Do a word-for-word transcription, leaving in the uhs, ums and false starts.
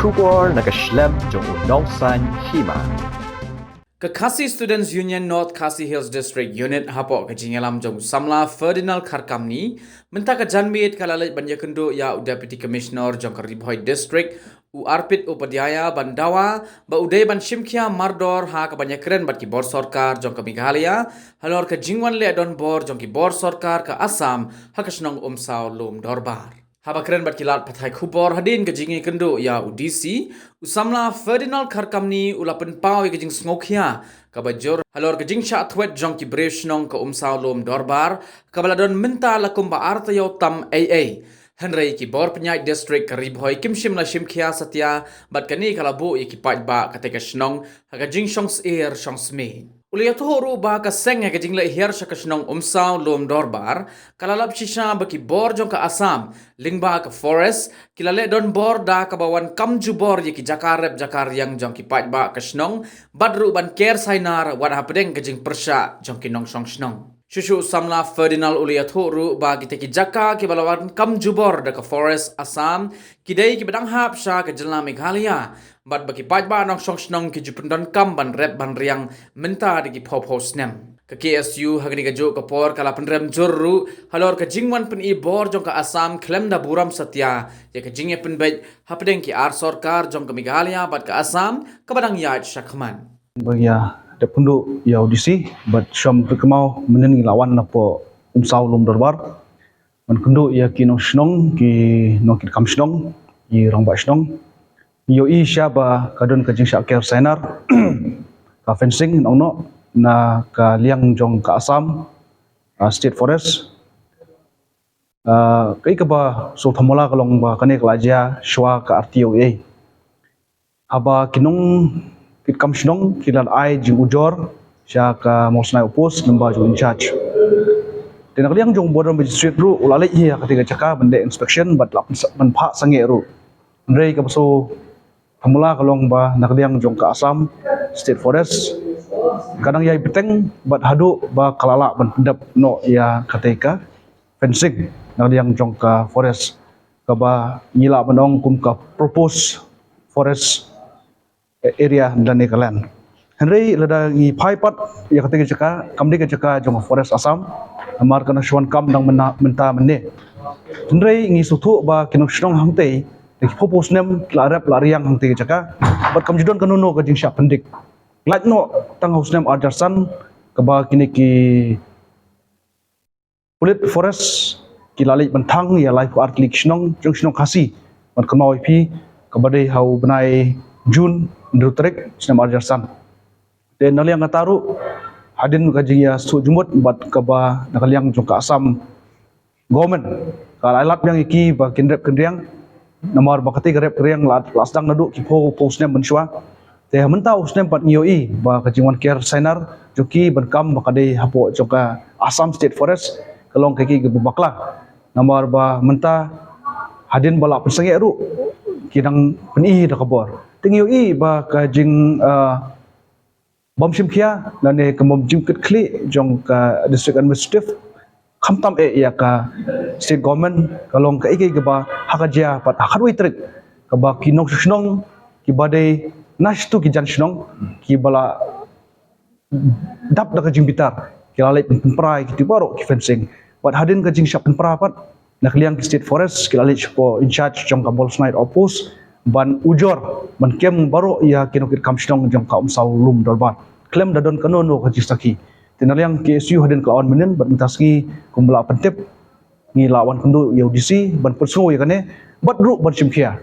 Khubor na ka shlem jong u Nongsaiñ Hima. Ka Khasi Students Union North Khasi Hills District Unit hapoh ka jingïalam jong u samla Ferdinand Kharkamni, mynta ka janmiet ka la leit ban ïakynduh ïa u Deputy Commissioner jong ka Ri Bhoi District, u Arpit Upadhyaya, ban dawa ba u dei ban shimkhia mardor ha kaban ïakren bad ki bor sorkar jong ka Meghalaya halor ka jingwan leh donbor jong ki bor sorkar ka Assam ha ka shnong Umsaw Lumdorbar. Haba kren bad ki lad pathai khubor hadien ka jingïakynduh ïa u D C, u samla Ferdinand Kharkamni u la pynpaw ïa ka jingsngewkhia kaba jur halor ka jingshah thwet jong ki briew shnong ka Umsaw Lumdorbar, kaba la don mynta la kumba ar taïew tam ei ei. Hynrei ki bor pynïaid district ka Ri Bhoi kim shym la shimkhia satia, bad kane ka la buh ïa ki paidbah katei ka shnong ha ka jingshong syier shong smit. U la ïathuh ruh ba ka seng ha ka jingleh hiar sha ka shnong Umsaw Lumdorbar ka la lap shisha ba ki bor jong ka Assam lyngba ka forest ki la leh donbor da kaba wan kam jubor ïa ki jaka rep jaka riang jong ki paidbah ka shnong, bad ruh ban ker sainar wat hapdeng ka jingpyrshah jong ki nongshong shnong. Shuh shuh u samla Ferdinand u la ïathuh ruh ba kitei ki jaka kiba la wan kam jubor da ka forest Assam ki dei kiba dang hap sha ka jylla Meghalaya, bad ba ki paidbah nongshong shnong ki ju pyndonkam ban rep ban riang mynta da ki phew phew snem. Ka K S U ha kane kajuh ka por ka la pynrem jur ruh halor ka jingwan pyni bor jong ka Assam khlem da burom satia ïa ka jingïapynbeit hapdeng ki ar sorkar jong ka Meghalaya bad ka Assam kaba dang ïaid shakhmat. Ba ngi ïa dep kynduh ïa u D C bad shim pyrkhat mynnin ngi la wan napoh Umsaw Lumdorbar ban kynduh ïa ki nongshnong, ki nongkitkam shnong, ki rangbah shnong. Ngi ïohi shisha ba ka don ka jingshah ker sainar, ka fencing, nongno na ka liang jong ka Assam, ah, State Forest. Ah, kaei kaba sngewthuh mala ka long ba kane ka la jia shuwa ka ar taïew ei. Haba ki nongkitkam shnong ki la ai jingujor sha ka Mawlsnai Outpost lyngba jong u in charge. Te na ka liang jong u Border Magistrate ruh u la leit hi ha katei ka jaka ban leh inspection bad la pynsa-, pynphah sangeh ruh. Hynrei kaba sngewthuh mala ka long ba na ka liang jong ka Assam State Forest ka dang ïai bteng bad haduh ba ka la lah ban pyndep noh ïa katei ka fencing na ka liang jong ka forest, kaba ngi lah ban ong kum ka proposed forest area lane ka land. Hynrei lada ngi phai pat ïa katei ka jaka, kam dei ka jaka jong ka forest Assam, namar ka nongshong kam dang mynta, mynta mynne. Hynrei ngi sngewthuh ba ki nongshnong hangtei da ki phew phew snem ki la rep la riang hangtei ka jaka, bad kam ju don kano kano ka jingshah pyndik. Lait noh tang ha u snem ar hajar san, kaba kine ki pulit forest ki la leit ban thang ïa laiphew ar tylli ki shnong jong shnong Khasi, ban kynmaw ïa phi, kaba dei ha u bnai June hynriew tarik snem ar hajar san. Te na liang kata ruh, hadien ka jingïasngewthuh jingmut bad kaba na ka liang jong ka Assam government ka la ai lad biang ïa ki ba kin rep kin riang, namar ba katei ka rep ka riang la, la sdang naduh ki phew phew snem mynshuwa. Te mynta u snem pat ngi ïohi ba ka jingwan ker sainar jong ki ban kam ba ka dei hapoh jong ka Assam State Forest ka long kaei kaei kaba bakla. Namar ba mynta hadien ba la pynsangeh ruh ki dang pyni da ka bor. Te ngi ïohi ba ka jing, ah, bym shimkhia lane ka bym jingkitkhlieh jong ka District Administrative, khamtam eh ïa ka State Government, ka long kaei kaei kaba ha ka jia pat ha khatwei tarik, kaba ki nongshong shnong kiba dei na shatu ki jan shnong kiba la dap da ka jingbitar ki la leit pynpra ïa kitu baroh ki fencing. Bad hadien ka jingshah pynpra pat, na ka liang ki State Forest ki la leit shapoh in charge jong ka Mawlsnai Outpost ban ujor, ban kem baroh ïa ki nongkitkam shnong jong ka Umsaw Lumdorbar khlem da don kano kano ka jingsakhi. Te na liang K S U hadien ka la wan mynnin bad mynta sngi kumba la pyntip, ngi la wan kynduh ïa u D C ban pynsngew ïa kane bad ruh ban shimkhia